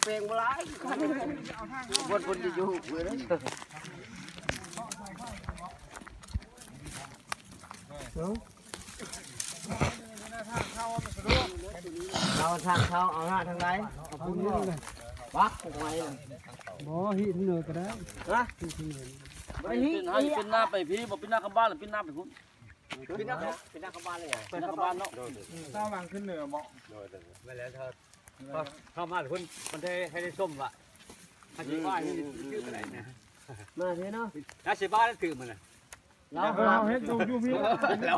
ແປງບໍ່ຫຼາຍ ບ່ອນເພິ່ນຈະຢູ່ເລີຍ ເອົາທາງເຂົ້າ ເອົາທາງໃດ ເອົາພຸ້ນ ວັກອອກໄວ້ ບໍ່ ຫີນເໜີກໍໄດ້ ຮະ ຫີນເໜືອ ໄປຫີນ ເປັນໜ້າໄປພີ້ ບໍ່ເປັນໜ້າເຂົ້າບ້ານ ເປັນໜ້າໄປພຸ້ນ ເປັນໜ້າ ເປັນໜ້າເຂົ້າບ້ານເລີຍ ເປັນໜ້າເຂົ້າບ້ານເນາະ ເຂົ້າຫຼັງຂຶ້ນເໜືອບໍ່ ໂດຍ ແມ່ນແລ້ວ ເຂົ້າ ເຂົ້າມາພຸ້ນ ມັນໄດ້ ໃຫ້ໄດ້ຊົມວ່າ ຄັນຊິວ່າຢູ່ນີ້ຖືກກໍໄດ້ນະ ມາເດ້ເນາະ ລາວຊິວ່າຖືກມັນນະ ລາວ ລາວເຮັດຢູ່ພີ້ ລາວ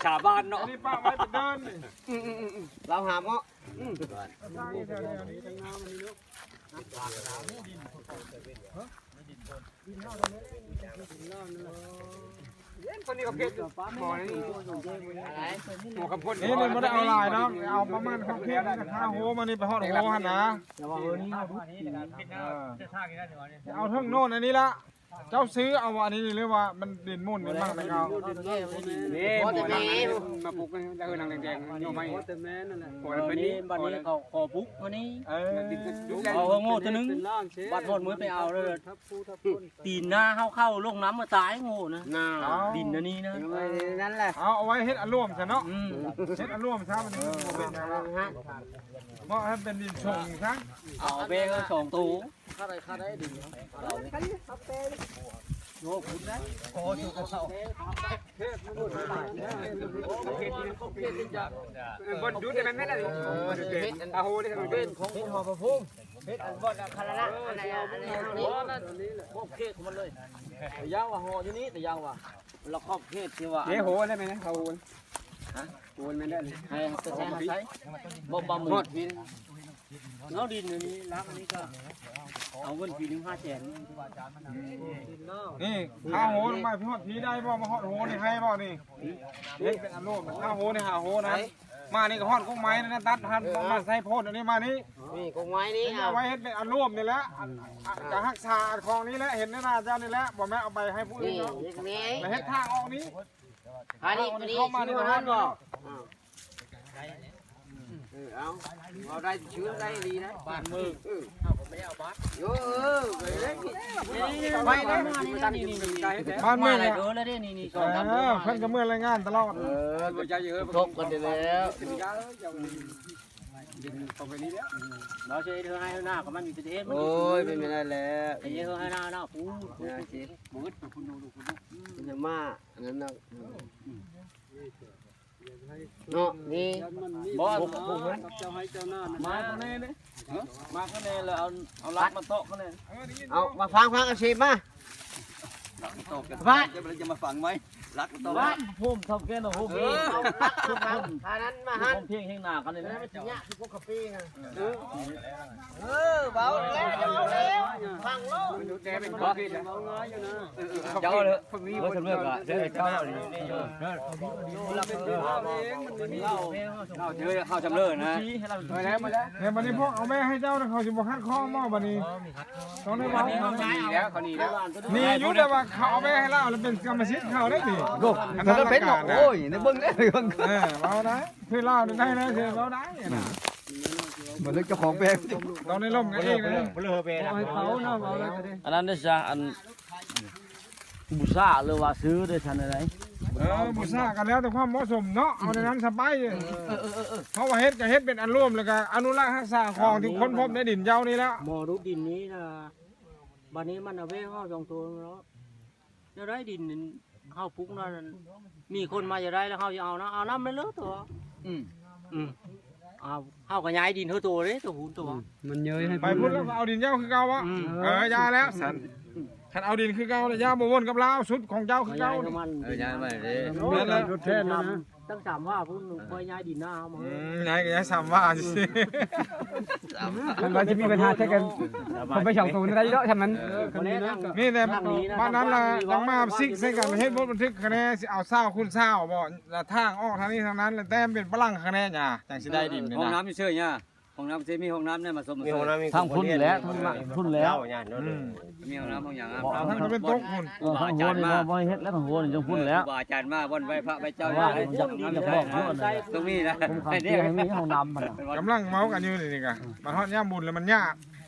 ສາບານເນາະ ອັນນີ້ປະໄວ້ເປັນເດີນນີ້ ອືມໆໆ ລາວຫາເມາະ ອືມ ຄົນນີ້ກໍເຮັດຢູ່ ໝໍນີ້ ໝໍຄຳພົນ ນີ້ ນີ້ບໍ່ໄດ້ເອົາຫຼາຍເນາະ ເອົາປະມານຂອບເຂດນີ້ ຄາໂຮມານີ້ໄປຮອດໂຮຫັ້ນນະ ແຕ່ວ່າເອີນີ້ເຮົາດູ ເອີ ເອົາເທິງໂນ້ນອັນນີ້ລະ ເຈົ້າຊື້ເອົາອັນນີ້ ຫຼືວ່າມັນດິນມູນ ດິນມັນແລ້ວ ນີ້ ບໍ່ແຕ່ແມ່ ມາປຸກແລ້ວນາງແດງໆ ໂຍມໃຫ້ ບໍ່ແຕ່ແມ່ນັ້ນແຫຼະ ບໍ່ແຕ່ເພິ່ນນີ້ ບັດນີ້ເຂົາຂໍປຸກເພິ່ນນີ້ ເອີ ເອົາໂງ່ເທື່ອໜຶ່ງ ບັດຮອດມື້ໄປເອົາເດີ ຕີນໜ້າເຮົາເຂົ້າລົງນ້ຳມາຕາຍໂງ່ນະ ດິນອັນນີ້ນະ ນັ້ນແຫຼະ ເອົາ ເອົາໄວ້ເຮັດອາລົມຊະເນາະ ອືມ ເຮັດອາລົມຊະ ມັນບໍ່ເປັນຫຍັງ ເນາະ ໃຫ້ເປັນດິນຊົງຊະ ເອົາແບກເອົາສອງໂຕ ຂ້າໄດ້ ຂ້າໄດ້ດິນ ໂຍກພຸ້ນນະ ຂໍຢູ່ກັບເຂົາ ເອີ ບໍ່ດຸດແມ່ນແມ່ນ ເອີ ເຮັດອັນ ອາໂຫ ເຮັດ ເຮັດຫໍພະພູມ ເຮັດອັນບ່ອນຄາລະນະ ອັນໃດ ອັນໃດ ຂອບເຂດຂອງມັນເລີຍ ຕາຢ່າງວ່າຫໍຢູ່ນີ້ ຕາຢ່າງວ່າ ລະຂອບເຂດທີ່ວ່າ ເດ້ ໂຫ ໄດ້ແມ່ນ ເຂົາໂຫ ຮະ ໂຫ ແມ່ນໄດ້ ໃຫ້ໄປໃຊ້ ໃຊ້ ບໍ່ ບໍ່ ມື້ ຮອດພີ້ ເຮົາດິນອັນນີ້ ຫຼັກອັນນີ້ກໍເອົາເງິນປີໜຶ່ງຫ້າແສນ ນີ້ ຂ້າໂຫມາຮອດພີໄດ້ບໍ່ ມາຮອດໂຫນີ້ໃຫ້ບໍ່ນີ້ ເຮັດເປັນອາໂລມ ຂ້າໂຫນີ້ຫາໂຫນະ ມານີ້ກໍຮອດກົກໄມ້ນະ ຕັດຫັ້ນ ເອີ ມາໃສ່ໂພດອັນນີ້ມານີ້ ນີ້ກົກໄມ້ນີ້ ເອົາໄວ້ເຮັດເປັນອາໂລມນີ້ແຫຼະ ຈະຮັກສາອັນຂອງນີ້ແຫຼະ ເຫັນໃນໜ້າເຈົ້ານີ້ແຫຼະ ບໍ່ແມ່ນເອົາໄປໃຫ້ຜູ້ອື່ນເນາະ ນີ້ ເຮັດທາງອອກນີ້ ອັນນີ້ ອັນນີ້ເຂົ້າມາໃນບ້ານບໍ່ ເອີ ເອົາ ເວົ້າໄດ້ຊື່ໄດ້ດີນະ ບ້ານເມືອງ ເອີ ເຮົາກໍບໍ່ໄດ້ເອົາບ້ານ ໂຍ ເອີ ໄປເລີຍ ໄປເລີຍ ບ້ານເມືອງ ເອີ ເພິ່ນກໍເມືອລາຍງານຕະຫຼອດ ເອີ ທົບກັນໄດ້ແລ້ວ ເຮົາຊິເຮັດເຮືອນໄຮ່ເຮືອນນາກັບມັນຢູ່ປະເທດ ໂອ້ຍ ເປັນໄປໄດ້ແລ້ວ ເຮັດເຮືອນໄຮ່ນາເນາະ ປູ ບໍ່ອຶດ ເປັນຫຍັງມາ ອັນນັ້ນນະ ເນາະ ນີ້ ບໍ່ ເຈົ້າໃຫ້ເຈົ້ານາ ມາຂ້າງໃນເດ້ ມາ ມາຂ້າງໃນແລ້ວເອົາ ເອົາຫຼັກມາຕອກຂ້າງໃນ ເອົາມາຝັງ ຝັງອາຊີບມາ ຫຼັກມາຕອກກັນ ຈະມາຝັງໄວ້ ຫຼັກມາຕອກ ໂຮມທຳແກ່ນະ ໂຮມ ເອີ ເອົາຫຼັກມາຝັງ ອັນນັ້ນມາຫັ້ນ ໂຮມເພງເຮງໜາກັນນີ້ແຫຼະ ມັນຊິຍາກຄືພວກກາເຟຫັ້ນ ເອີ ເອີ ເວົ້າແລ້ວ ເວົ້າແລ້ວ ຟັງໂລດ ແຕ່ເປັນຂໍ້ຜິດ ເວົ້າງ່າຍຢູ່ນະ ເຈົ້າເລີຍ ເອີ ສຳເລັດລະ ເຈົ້າເລີຍ ເຮົາເຈົ້າເລີຍນະ ແລ້ວບັດນີ້ພວກເອົາແມ່ໃຫ້ເຈົ້ານະ ເຂົາຊິບໍ່ຂັດຂ້ອງບໍ່ບັດນີ້ ຕ້ອງໄດ້ເວົ້າ ເຂົາໜີແລ້ວ ເຂົາໜີແລ້ວ ໜີຢູ່ ແຕ່ວ່າເຂົາເອົາແມ່ໃຫ້ລາວ ລະເປັນກຳມະສິດເຂົາໄດ້ນີ້ ໂອ້ຍ ໃນເບິ່ງເດ້ ເອີ ເວົ້າໄດ້ ຄືລາວໄດ້ນະ ຄືເວົ້າໄດ້ນະ ບໍ່ເລີກເຈົ້າຂອງແປງ ຕ້ອງໄດ້ລົມກັນເອງນະ ເລີກແປງ ເອົາໃຫ້ເຂົານະ ເວົ້າໄດ້ກໍໄດ້ ອັນນັ້ນເດ້ຊະ ອັນ ບູຊາ ຫຼືວ່າຊື້ໄດ້ຊັ້ນໃດ ເອີ ບູຊາກໍແລ້ວແຕ່ຄວາມເໝາະສົມເນາະ ເອົາໃນນັ້ນສະບາຍ ເອີ ເຮົາວ່າເຮັດກໍເຮັດເປັນອັນລວມ ແລ້ວກໍອະນຸລັກຮັກສາຂອງທີ່ຄົ້ນພົບໃນດິນເຈົ້ານີ້ແຫຼະ ໝໍດູດດິນນີ້ນະ ບັດນີ້ມັນເອົາແວະເຮົາສອງໂຕເນາະ ແນວໃດດິນເຮົາປຸກນັ້ນ ມີຄົນມາຈາກໃດ ແລ້ວເຮົາຊິເອົານະ ເອົານຳໄດ້ເລີຍຕົວະ ອືມ ອືມ ເຮົາກໍຍ້າຍດິນເຮົາຕົວະເດ້ ຕົວະພຸ້ນຕົວະ ມັນເຍີຍໃຫ້ ໄປພຸ້ນແລ້ວກໍເອົາດິນເຈົ້າຄືເກົ່າວະ ອືມ ເອີ ຢ່າແລ້ວຊັ້ນ ຄັນເອົາດິນຄືເກົ່າແລ້ວ ຢ່າບໍ່ວົນກັບລາວ ຊຸດຂອງເຈົ້າຄືເກົ່າ ເອີ ຍ້າຍມາເດ້ ແມ່ນແລ້ວ ແທ້ແລ້ວນະ ຕັ້ງສາມວ່າພຸ້ນ ຄ່ອຍຍ້າຍດິນນະ ອືມ ຍ້າຍກໍຍ້າຍສາມວ່າຊື່ໆ ຄັນວ່າຊິມີບັນຫາໃສ່ກັນ ເຂົາໄປສອງໂຕໄດ້ເນາະ ຖ້າມັນ ເອີ ມີແຕ່ບ້ານນັ້ນລະ ຕ້ອງມາຊິກໃສ່ກັນ ເຮັດບົດບັນທຶກຄະແນນ ຊິເອົາຊາວຄູນຊາວບໍ່ ລະທາງອອກທາງນີ້ທາງນັ້ນ ລະແຕ້ມເປັນຝຣັ່ງຄະແນນຫຍັງ ຈັ່ງຊິໄດ້ດິນນີ້ນະ ຫ້ອງນ້ຳຢູ່ເຊີຍຫຍັງ ຫ້ອງນ້ຳຊິມີຫ້ອງນ້ຳແນມາສົມ ມີຫ້ອງນ້ຳ ທາງພຸ້ນແຫຼະ ທາງພຸ້ນແຫຼະ ອືມ ມີຫ້ອງນ້ຳຫ້ອງຫຍັງ ອືມ ທາງນັ້ນກໍເປັນຕົກພຸ້ນ ເອີ ທາງໂຮນີ້ບໍ່ ບໍ່ເຮັດແລ້ວ ທາງໂຮນີ້ຈັ່ງພຸ້ນແລ້ວ ເອີ ຄູບາອາຈານມາ ວັນໄຫວ້ພະໄຫວ້ເຈົ້າ ເອີ ຕ້ອງມີນະ ກຳລັງເວົ້າກັນຢູ່ນີ້ກະ ມາຮອດຍາມບຸນແລ້ວມັນຍາກ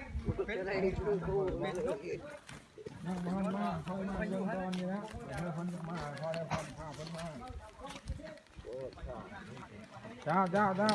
ຍັງບໍ່ທັນມາ ເຂົາມາເລື່ອງກ່ອນນີ້ແຫຼະ ເພິ່ນມາ ພໍແລ້ວ ເພິ່ນພາເພິ່ນມາ ເຈົ້າ ເຈົ້າ ເຈົ້າ.